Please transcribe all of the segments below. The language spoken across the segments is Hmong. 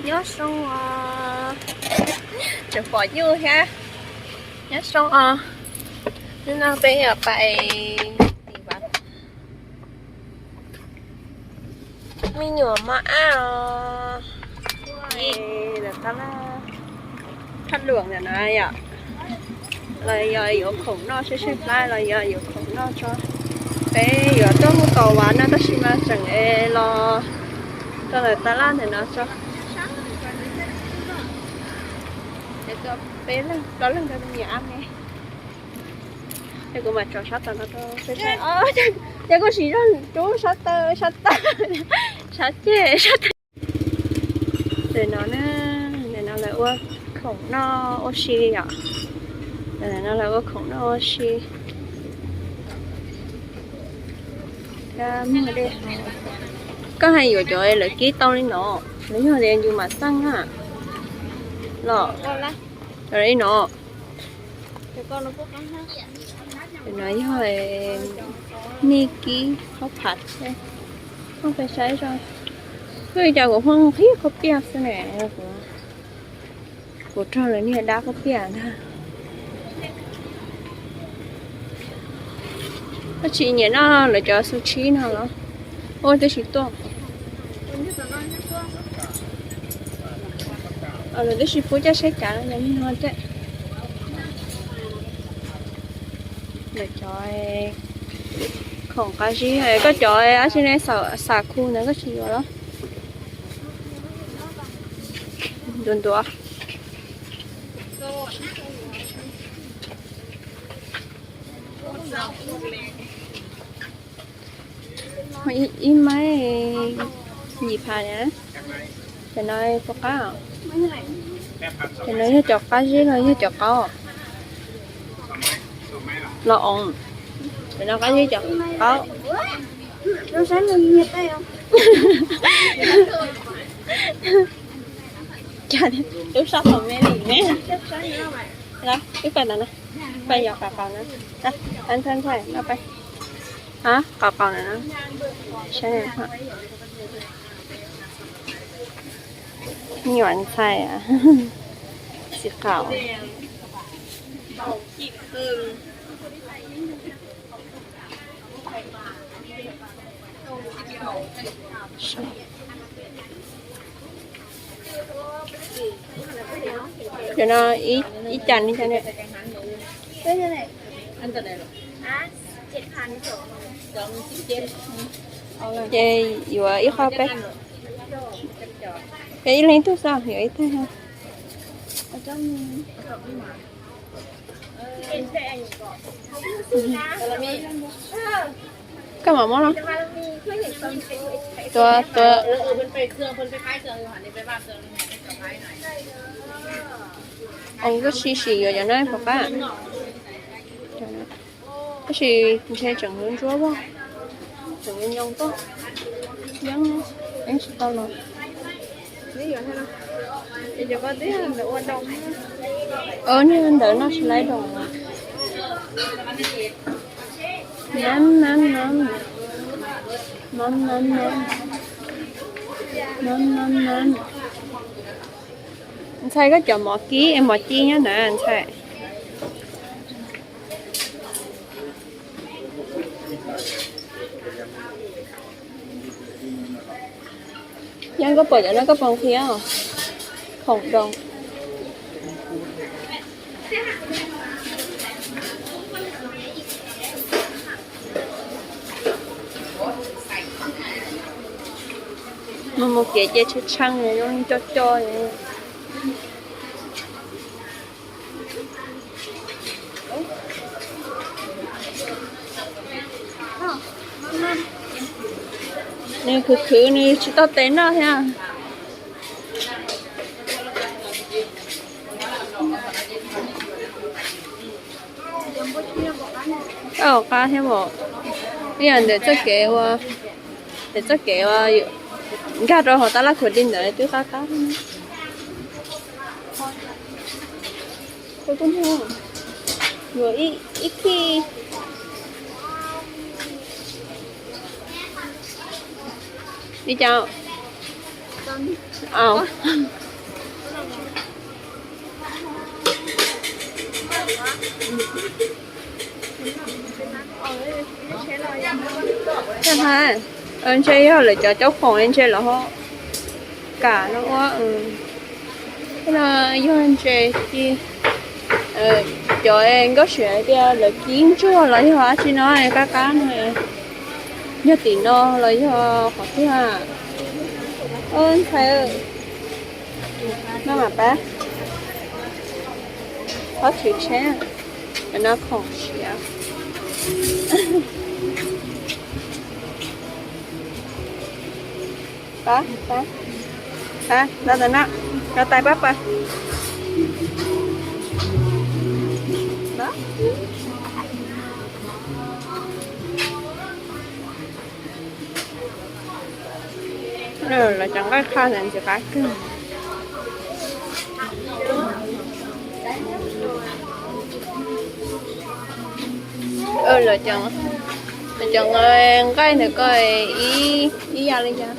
Nyob zoo os, tseem pom nyuj thiab. Nyob zoo os, hnub no peb yuav pais tim vaj, me nyuam mos ab os. Thaj luam ntawm no yom, los yog yuav khoom noj, seb seb plab los yog yuav khoom noj tso. Peb yuav tuaj mus tom vaj no tab sis mas tseem los rau lawv tab laj ntawm no tso. Peb leeg plaub leeg rau me nyuam ab me. Ces kuv mam tso sab tom no rau peb saib. Ces kuj siv zog rub sab taw, sab taw, sab ceg, sab taw. Ntawm no, ntawm no lawv ua khoom noj ua si yom. Ntawm no lawv ua khoom noj ua si. Koj hais yuav cov lawv kib tau li no, lawv yog tias yus mam xaj na los li no. No yog nej kib qhob phav thiab. Phooj pes saib zoo. Kuj li cas kuv phooj qhib qhob piaj xwb ne. Kuv raug lawv niag dab qhob piaj ntag. Koj tsis nyiam noj lawv cov su tsib no los? Ua tib si tuaj. Lawv tib si pub caj seb cav no thiab. Lawv cov khoom qab zib, koj cov ab tsi ne, xav khu ntawd koj tsis yuav los? Ntuav ntuav. Ib maib yim phav na. Cov no puas qab? Cov no yog cov qab zib los yog cov qaub? Los oo, cov no qab zib cov qaub. Cas tub sab thaum me li ne. Los wb pais ntawm no, pais yos qaum qaum na. Nthaij nthaij no pais. Qaum qaum ntawm no. Saib, me nyuam ntxhais txiv qaum. Cov no ib cas li cas ne? Ces yuav ib qho peb, ces ib leeg ib tug xwb, yuav ib tug. Koj mam muab no. Tua, tua. Os, koj sim sim yuav cov no puas qab? Tab sis ntshe tseem yuav ntsuab, tseem yuav nyoo tuaj. Yeeb, yeeb tsis tau los. Niag ntawd noj tsis laib doos. Nam nam nam. Nam nam nam. Nam nam nam. Ntxhais, koj cov mov kib es mov ci nyob na ntxhais. Yeeb, koj pom cov no koj puas nqhis? Khoom doos. Mus mus kev ces tshee tshee zoo li co co. Nws khwv khwv nws tsis tau tes noj thiab. Au, qab thiab os. Ib yam ntawm txoj kev ua, ntawm txoj kev ua nkag rau hauv tab laj khuav di ntawd twb qab qab. Yuav ib khij. Li cas? Au. Ntshe yog lawv cov caub foom ntshe lawv ho kam no ua. Tej no yog ntses ci, cov nkauj siam hais tias lawv kib ntsuag los yog dab tsi no qab qab no, yog tim no los yog qhov twg? Ntxhais, no mas pab, pab chwv tsheb, cov no khoom siav. Pab, pab, pab, no tais no, no tais pab pab. Lawv cov nqaij qha ntawd ntxim qab kawg. Lawv cov nqaij ntawd ko ib yam li cas?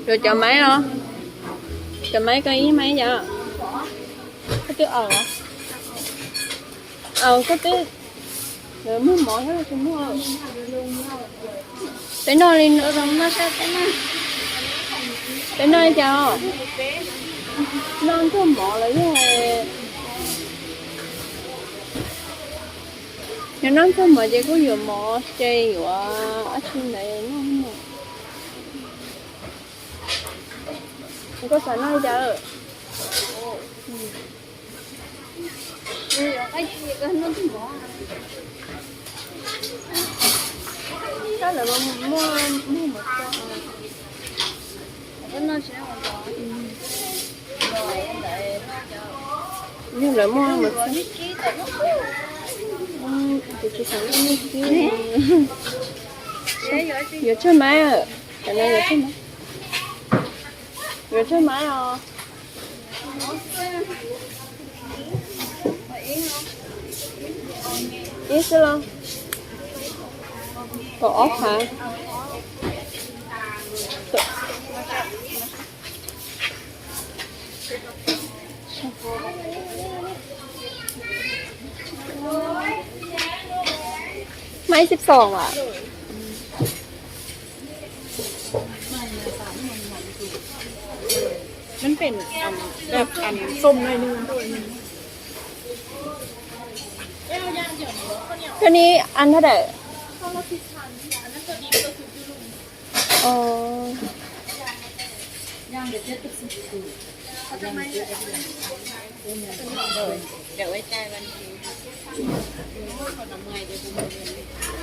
Yuav cov maiv los? Cov maiv ko ib maiv yam? Koj twb aus los? Aus koj twb, muag mov thiab tsis muag? Peb noj li, peb noj li cas os? Noj ntsuag mov los yog, yog noj ntsuag mov ces kuj yuav mov ces yuav dab tsi ntawd noj. Koj xav noj li cas? Yog lawv muaj, kuv tsis xav noj. Yuav tsawg maiv? Cov no yuav tsawg maiv? Yuav tsawg maiv os? Ib xwb los? Kaum ob phav. Maiv ib xib xoom as? มันเป็น แบบ อัน ส้มหน่อยนึง Cov no ăn thaj dawm?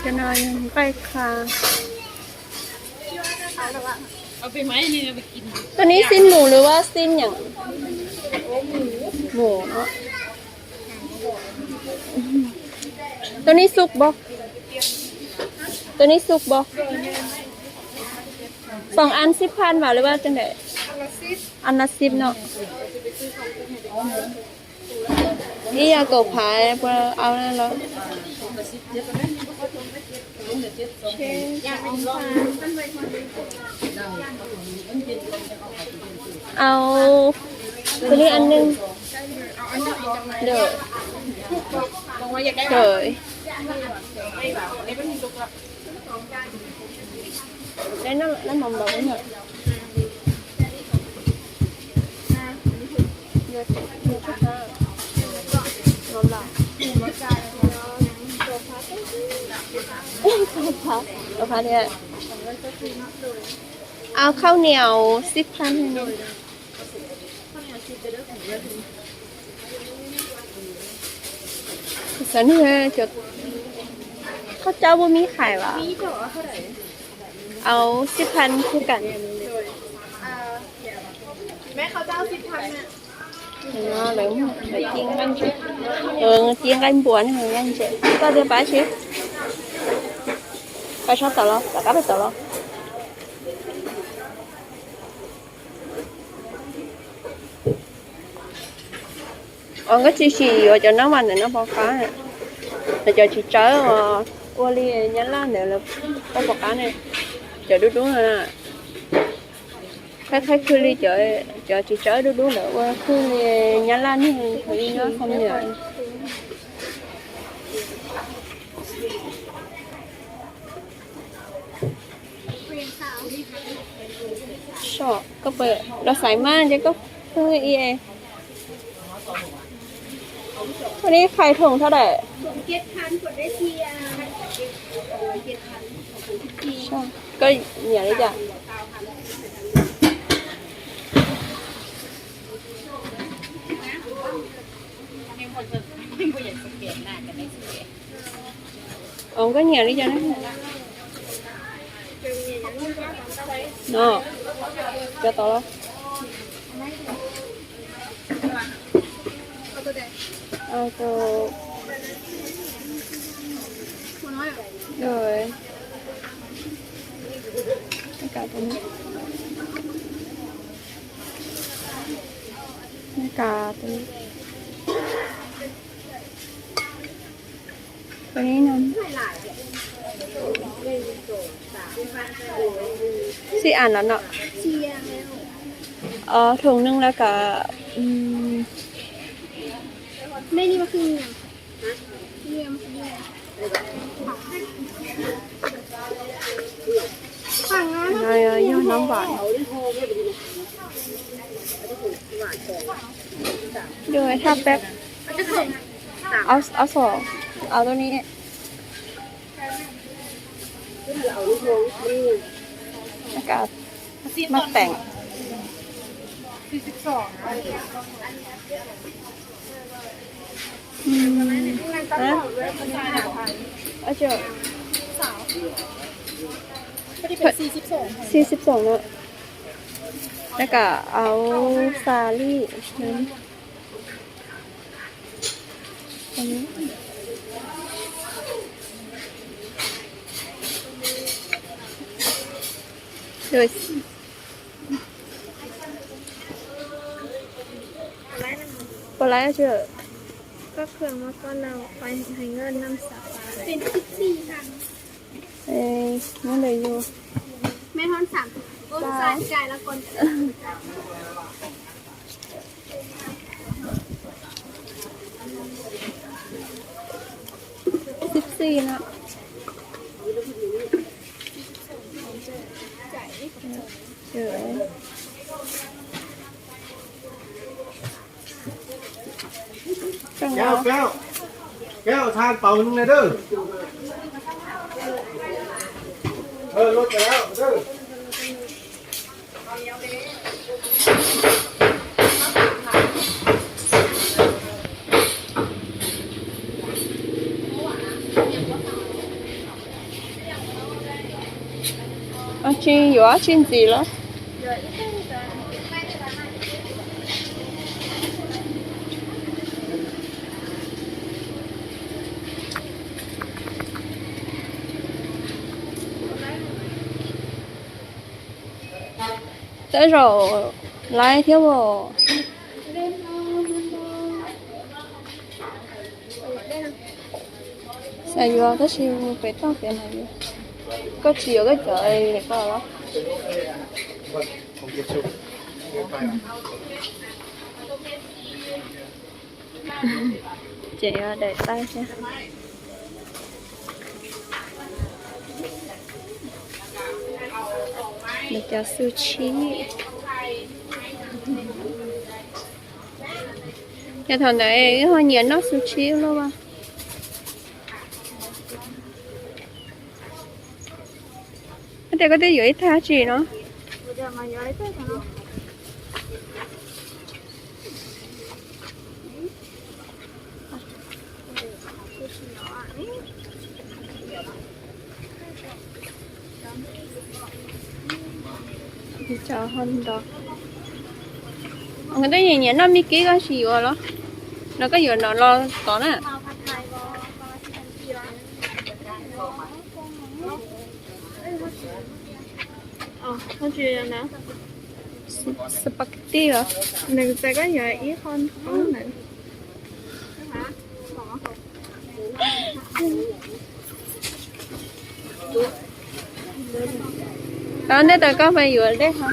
Cov no yog nqaij qha. Tus no xib mus lawm, xib nyeem? Mus. Tus no xub pos? Tus no xub pos? Xoom ăn xib phan vas lawm, cov ntawm ăn las xib no. Ib yam kaum phav puas au los? Au, tus no ăn neeg. Au, khauj niam xib phan. Xav nug, koj cab muaj mib hais vas? Au, xib phan xib kam. Lawv ci nqaij npua ne, nqaij ntses. Koj twb pab tsis? Pab sab tom los, tom qab pab tom los. Os, koj tsis sim yuav cov no mas ntawm no pom qab. Lawv cov tsis tsawb os, ua li nyab laj ntawd lawv pom qab ne. Cov dub dub no. Qhib khwj li cov tsis tsawb dub dub ntawd ua khwj li nyab laj neeg thaum ub nyob xam nyam. Koj puas los xaiv mas ces koj khwj i. Ua li qhais thoom thaum dawm. Koj nyiam li cas? Os, koj nyiam li cas? No, cov tod los? Rồi. Tus, tus, xib as los no. Thùng nưng là cả, ừm, Yog nóng vải. Thaj peb, ob xom, ob tug ni. Maj teem. Xib xib xoom na. Rau kom auv xas li. Puas laib? Nyob ntawm yus. Xib xib no. Kéo, kéo. Kéo sang tàu này đó. Ờ, lột cái áo đó. Dab tsi yuav dab tsi ntxiv los? Tej zaum laib thiab os. Xav yuav tab sis pem toj pem no yuav. Koj tsis yuav koj cov ko los? Ces daim tawb thiab. Nws cov xu tshib. Yog thaum ntawd wb ho nyiam noj xu tshib loj as. Koj tias koj twb yuav ib thaj tsis no. Koj nyiam noj me kib koj tsis yuav los? No koj yuav no los tod na. Spaghetti os. Nws txais koj yuav ib qho qub na. Tau ntej tas koj mas yuav dej ho.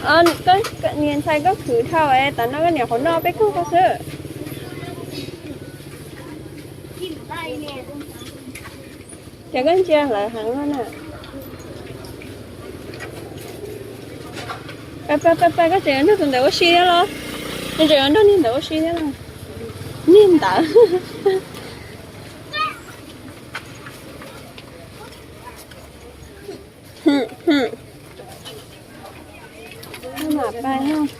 Niam ntxhais koj khwv dhau es tam no koj niam qhuav noj peb koj xwb. Ces koj ntsia hlawv heev no na. Pais pais pais, koj tseem yuav nrog tus ntawd ua si thiab los? Nws tseem yuav nrog niag ntawd ua si thiab los? Niag ntawd. Mam pais.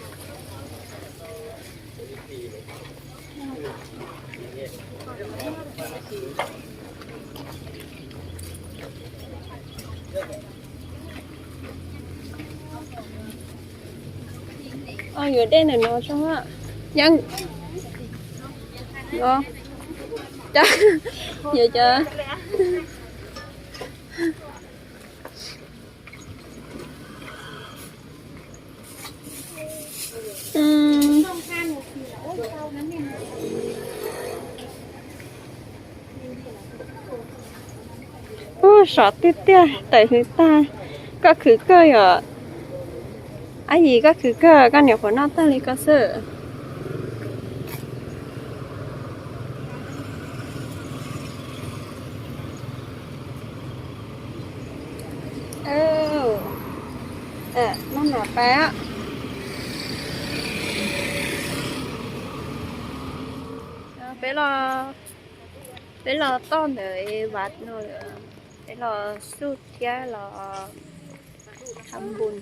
Yuav dej ntawm no tso. Yeej, yuav cov Ub, sov tiag tiag, tawm hws tag. Koj khwv kawg yom? Ab yim, koj khwv kawg, koj niam qhuav noj tag li koj xwb. Maj mam pais. Peb los toj ntawm vaj no lawm, peb los xub thiab los tham npun.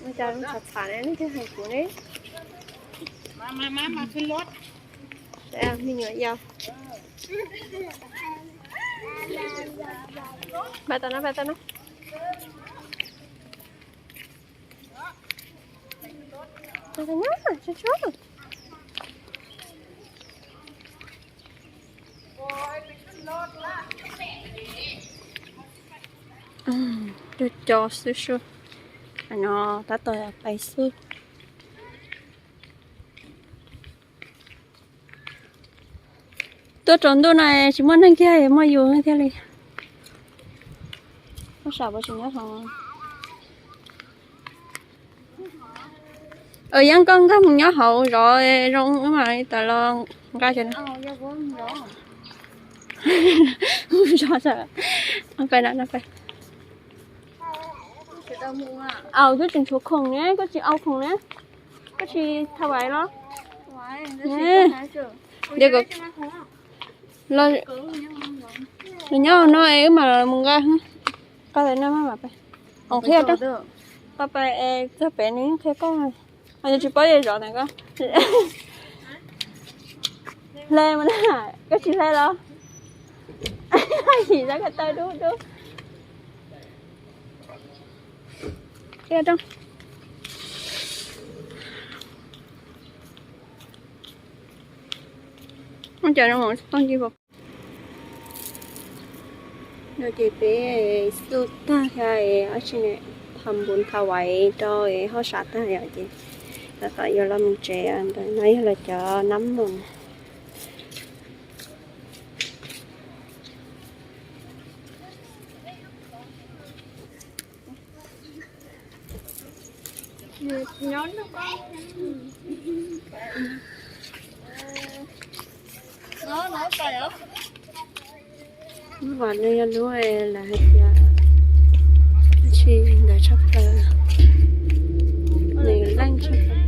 Ua cas txhav txhav ne, leej twg hais kuv ne? Me nyuam yaus. Pais tau no, pais tau no. Cov cov xwb xwb. No tab tom pais xwb. Tuaj tsaus ntuj no tsis muaj neeg kiag, muaj yus thiaj li. Ub, sam puas tsis nyob hauv? Yeej, koj nkag mus nyob hauv zov zoo mas tas los nqa. Pais, pais. Au, twb tseem tshuav khoom ne, koj tsis au khoom ne, koj tsis tha vais los? Nws nyob no es wb mam mus nqa. Qhov no maj mam pais. Os, qhia rau, qhov pais es txog pem nws qhia koj. Yog tsis paub zov ntawm koj. Hle mas na, koj tsis hle los? Yim, zov ko taw dub dub. Qhia rau. Ua cas no tooj ci. No ces peb xub tag thiab, ab tsi ne, tham npun tham vais rau hauj sam tag yom, ces tab tom yuav los mus tsev. Ntawm no yog lawv cov nab mus. Lub vas no yog lub lawv hais tias tsis ntawd tshaj plaws, nws leej tshaj plaws.